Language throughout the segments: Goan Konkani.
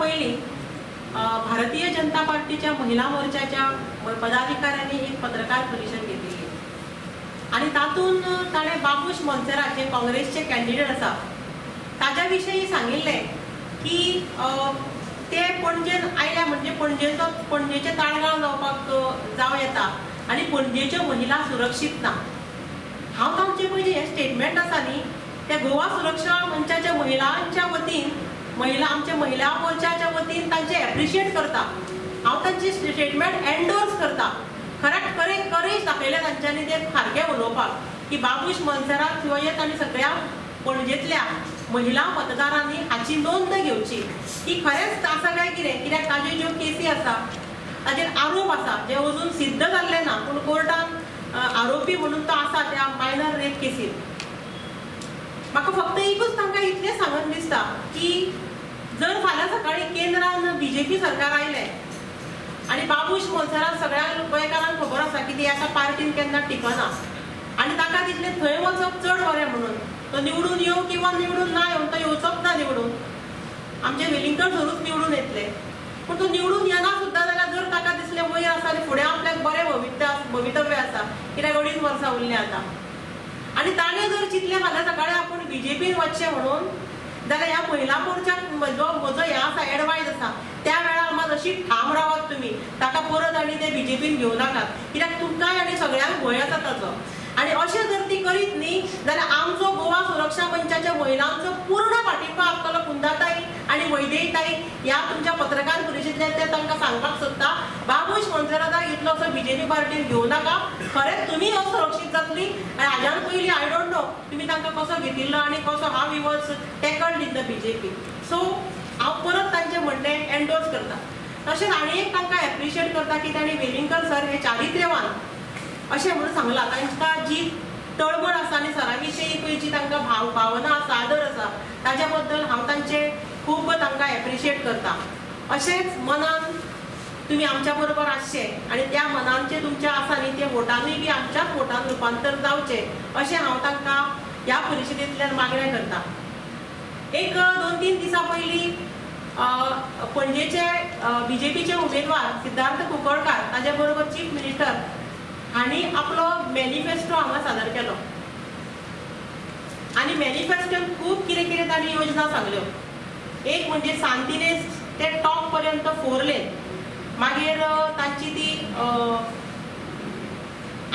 पयलीं भारतीय जनता पार्टीच्या महिला मोर्चाच्या पदाधिकाऱ्यांनी एक पत्रकार परिशद घेतिल्ली आनी तातूंत ताणें बाबूश मोन्सेरात जे काँग्रेसचे कॅन्डिडेट आसा ताज्या विशयी सांगिल्लें की ते पणजेन आयल्या म्हणजे पणजेचें ताळगांव जावपाक जावं येता आनी पणजेच्यो महिला सुरक्षीत ना. हांव तांचे पळय हें स्टेटमेंट आसा न्ही, त्या गोवा सुरक्षा मंचाच्या महिलांच्या वतीन, महिला आमच्या महिला मोर्चाच्या वतीन तांचे एप्रिशिएट करता. हांव तांची स्टेटमेंट एन्डोर्स करता. खरें खरें करेज दाखयलें तांच्यांनी तें सारकें उलोवपाक की बाबूश मोन्सेरात येत आनी सगळ्या पणजेंतल्या महिला मतदारांनी हाची नोंद घेवची की खरेंच आसा काय कितें. कित्याक ताज्यो ज्यो केसी आसा, ताजेर आरोप आसा जे अजून सिद्ध जाल्ले ना, पूण कोर्टान आरोपी म्हणून तो आसा त्या मायनर रेप केसीन. म्हाका फक्त एकूच तांकां इतलें सांगन दिसता की जर फाल्यां सकाळीं केंद्रान बीजेपी सरकार आयलें आनी बाबूश मोन्सेरात, सगळ्या गोंयकारांक खबर आसा की ती एका पार्टीन केन्ना टिकना आनी ताका दिसलें थंय वचप चड बरें म्हणून, तो निवडून येवं किंवा निवडून ना येवं, तो येवचोच ना निवडून, आमचे वेलिंगकर सरूच निवडून येतले, पूण तो निवडून येना सुद्दां जाल्यार जर ताका दिसलें वयर आसा आनी फुडें आपल्याक बरें भवितव्य आसा, कित्याक 2.5 वर्सां उरलीं आतां, आनी ताणें जर चिंतलें फाल्यां सकाळीं आपूण बीजेपीन वचचें म्हणून, जाल्यार ह्या महिला मोर्चाक म्हजो हें आसा, एडवायज आसा, त्या वेळार मात अशी ठाम रावात तुमी, ताका परत आनी ते बीजेपीन घेवं नाकात, कित्याक तुमकांय आनी सगळ्यांक भंय आसा ताचो. आनी अशें जर ती करीत न्ही जाल्यार आमचो गोवा सुरक्षा मंचाच्या महिलांचो पूर्ण पाठिंबा आसतलो कुंदाताई आनी वैदेहीताई. ह्या तुमच्या पत्रकार परिशदेंतल्यान ते तांकां सांगपाक सोदता, बाबूश मोन्सेराताक इतलोसो बीजेपी पार्टीन घेवं नाका. खरेंच तुमी असुरक्षीत जातली. आनी हाज्यान पयलीं I don't know तुमी तांकां कसो घेतिल्लो आनी कसो how he was tackled in the BJP. So हांव परत तांचें म्हणणें एन्डोर्स करता. तशेंच आनी एक तांकां एप्रिशिएट करता की तांणी वेलिंगकर सर हे चारित्र्यवान अशें म्हणून सांगलां. तांकां जी तळमळ आसा आनी सरा विशयी पळय जी तांकां भावना आसा, आदर आसा, ताज्या बद्दल हांव तांचे खूब तांकां एप्रिशिएट करता. अशेंच मनान तुमी आमच्या बरोबर आसचे आनी त्या मनांचे तुमच्या आसा न्ही ते वोटानूय बी आमच्याच वोटान रुपांतर जावचें अशें हांव तांकां ह्या परिशदेंतल्यान मागणें करता. एक 2-3 दिसां पयलीं पणजेचे बीजेपीचे उमेदवार सिद्धार्थ कुंकळकार ताजे बरोबर चीफ मिनिस्टर हांणी आपलो मॅनिफेस्टो हांगा सादर केलो आनी मॅनिफेस्टोन खूब कितें कितें तांणी योजना सांगल्यो. एक म्हणजे सांतिनेज ते टॉप पर्यंत 4 लेन, मागीर तांची ती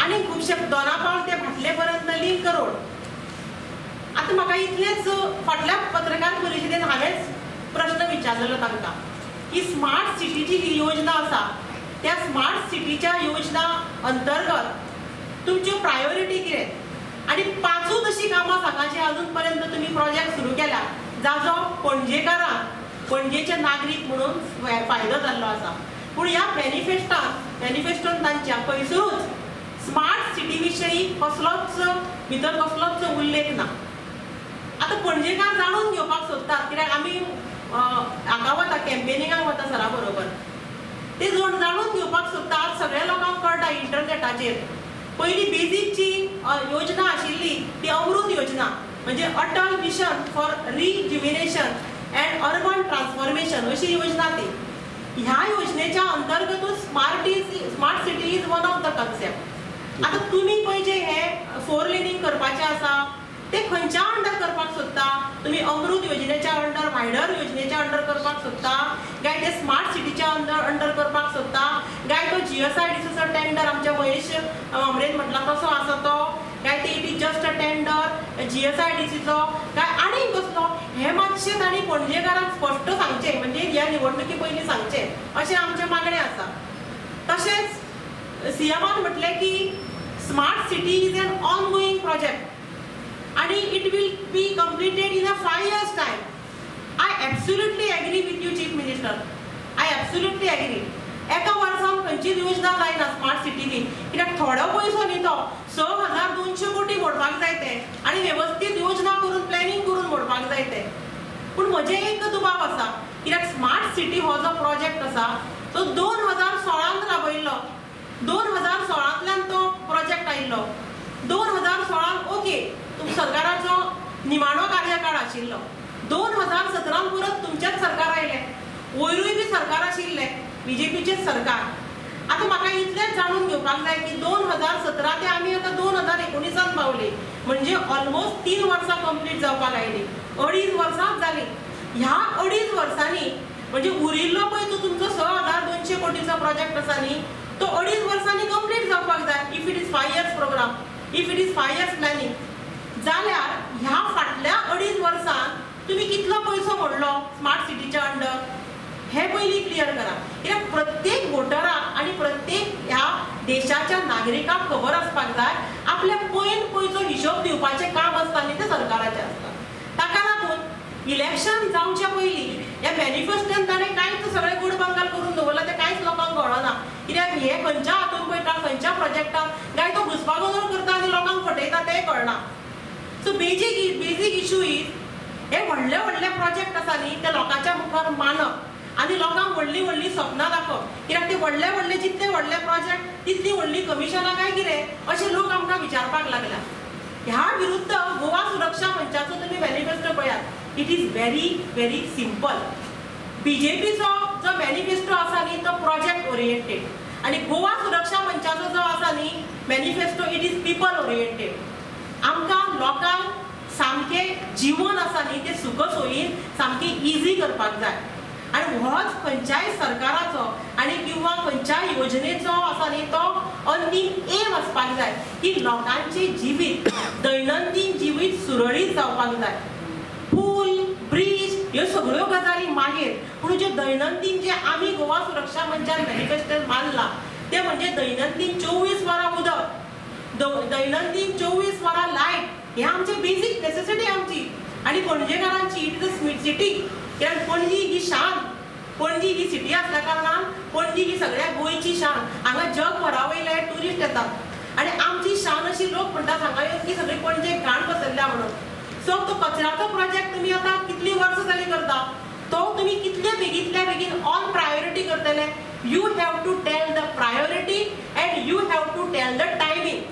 आनी खुबशे दोनापावल ते भाटले पर्यंत लिंक रोड. आतां म्हाका इतलेंच, फाटल्या पत्रकार परिशदेन हांवेंच प्रश्न विचारलेलो तांकां की स्मार्ट सिटीची ही योजना आसा, त्या स्मार्ट सिटीच्या योजना अंतर्गत तुमच्यो प्रायोरिटी कितें आनी पांचूच अशीं कामां सांगा जी अजून पर्यंत तुमी प्रोजेक्ट सुरू केल्या जाचो पणजेकारांक, पणजेचे नागरीक म्हणून फायदो जाल्लो आसा. पूण ह्या मॅनिफेस्टोन तांच्या खंयसरूच स्मार्ट सिटी विशयी कसलोच भितर कसलोच उल्लेख ना. आतां पणजेकार जाणून घेवपाक सोदतात, कित्याक आमी हांगा वता, कॅम्पेनिंगाक वता सरा बरोबर, ते जाणून घेवपाक सोदता. आज सगळ्या लोकांक कळटा इंटरनेटाचेर. पयली बेजीक जी योजना आशिल्ली ती अमृत योजना, म्हणजे Atal Mission for Rejuvenation and Urban Transformation अशी योजना ती. ह्या योजनेच्या अंतर्गतूच smart city is one of the concept. आतां तुमी पळय जे हे 4 लेनींग करपाचें आसा ते खंयच्या अंडर करपाक सोदता तुमी? अमृत योजनेच्या अंडर, व्हायडर योजनेच्या अंडर करपाक सोदता काय ते स्मार्ट सिटीच्या अंडर करपाक सोदता काय तो जीएसआयडीसीचो टेंडर आमच्या महेश म्हांबरेन म्हटला तसो आसा तो, काय ते it is just a tender जीएसआयडीसीचो काय आनी कसलो, हें मातशें तांणी पणजेकारांक स्पश्ट सांगचें, म्हणजे ह्या निवडणुकी पयलीं सांगचें अशें आमचें मागणें आसा. तशेंच सीएमान म्हटलें की smart city is an ongoing project आणि it will be completed in a 5 years time. I absolutely agree with you, Chief Minister, I absolutely agree. एका वर्सान खंयचीच योजना जायना स्मार्ट सिटी बी, कित्याक थोडो पयसो न्ही तो, 6,200 कोटी मोडपाक जाय ते आनी वेवस्थीत योजना करून, प्लॅनिंग करून मोडपाक जाय ते. पूण म्हजें एक दुबाव आसा, कित्याक स्मार्ट सिटी हो जो प्रोजेक्ट आसा तो 2016त राबयल्लो, 2016तल्यान तो प्रोजेक्ट आयिल्लो. 2016 ओके, सरकाराचो निमाणो कार्यकाळ आशिल्लो. 2017 परत तुमचेच सरकार आयलें. वयरूय बी सरकार आशिल्लें बीजेपीचेंच सरकार. आतां म्हाका इतलेंच जाणून घेवपाक जाय की 2017 ते आमी आतां 2019 पावली, म्हणजे ऑलमोस्ट 3 वर्सां कंप्लीट जावपाक आयली, अडीच वर्सांच जाली. ह्या अडीच वर्सांनी म्हणजे उरिल्लो पळय तो तुमचो 6200 कोटीचो प्रोजेक्ट आसा न्ही, तो अडीच वर्सांनी कंप्लीट जावपाक जाय, if it is 5 years program, if it is 5 years planning. जाल्यार ह्या फाटल्या अडीच वर्सांत तुमी कितलो पयसो मोडलो स्मार्ट सिटीच्या अंडर, हे पयलीं क्लियर करा. कित्याक प्रत्येक वोटराक आनी प्रत्येक ह्या देशाच्या नागरिकाक खबर आसपाक जाय, आपल्या पयन पयचो हिशोब दिवपाचें काम आसता न्ही, तें सरकाराचें आसता. ताका लागून इलेक्शन जावच्या पयलीं ह्या मॅनिफेस्टोन ताणें कांयच सगळें गोड बंगाल करून दवरलां, तें कांयच लोकांक कळना. कित्याक हे खंयच्या हातून पळयता, खंयच्या प्रोजेक्टाक काय तो घुसपागोंदळ करता आनी लोकांक फटयता तें कळना. So basic issue is, हे व्हडले व्हडले प्रोजेक्ट आसा न्ही, ते लोकांच्या मुखार मांडप आनी लोकांक व्हडली व्हडली सपनां दाखोवप. कित्याक ते व्हडले व्हडले, जितले व्हडले प्रोजेक्ट तितली व्हडली कमिशनां काय कितें, अशें लोक आमकां विचारपाक लागल्या. ह्या विरुद्ध गोवा सुरक्षा मंचाचो तुमी मॅनिफेस्टो पळयात, it is very very simple. बीजेपीचो जो मॅनिफेस्टो आसा न्ही, तो प्रोजेक्ट ओरिएंटेड आनी गोवा सुरक्षा मंचाचो जो आसा न्ही manifesto, it is people oriented. आमकां लोकांक सामकें जीवन आसा न्ही, तें सुख सोयीन सामकें इजी करपाक जाय आनी होच खंयच्याय सरकाराचो आनी किंवा खंयच्याय योजनेचो आसा न्ही, तो अंतीम एम आसपाक जाय की लोकांचें जिवीत, दैनंदीन जिवीत सुरळीत जावपाक जाय. पूल, ब्रीज ह्यो सगळ्यो गजाली मागीर, पूण जे दैनंदीन, जे आमी गोवा सुरक्षा मंचान मॅनिफेस्टोन मानला, ते म्हणजे दैनंदीन 24 वरां उदक, दैनंदीन 24 वरां लायट, हे आमचे बेजीक नेसेसिटी आमची आनी पणजेकारांची. It is a smart city, कित्याक पणजी ही शान, पणजी ही सिटी आसल्या कारणान पणजी ही सगळ्या गोंयची शान. हांगा जगभरा वयले ट्युरिस्ट येतात आनी आमची शान अशी लोक म्हणटात हांगा येवन की सगळी पणजे घाण पसरल्या म्हणून. सो तो कचऱ्याचो प्रोजेक्ट तुमी आतां कितली वर्सां जाली करता, तो तुमी कितले बेगींतल्या बेगीन ऑन प्रायोरिटी करतले? You have to tell the priority and you have to tell the timing.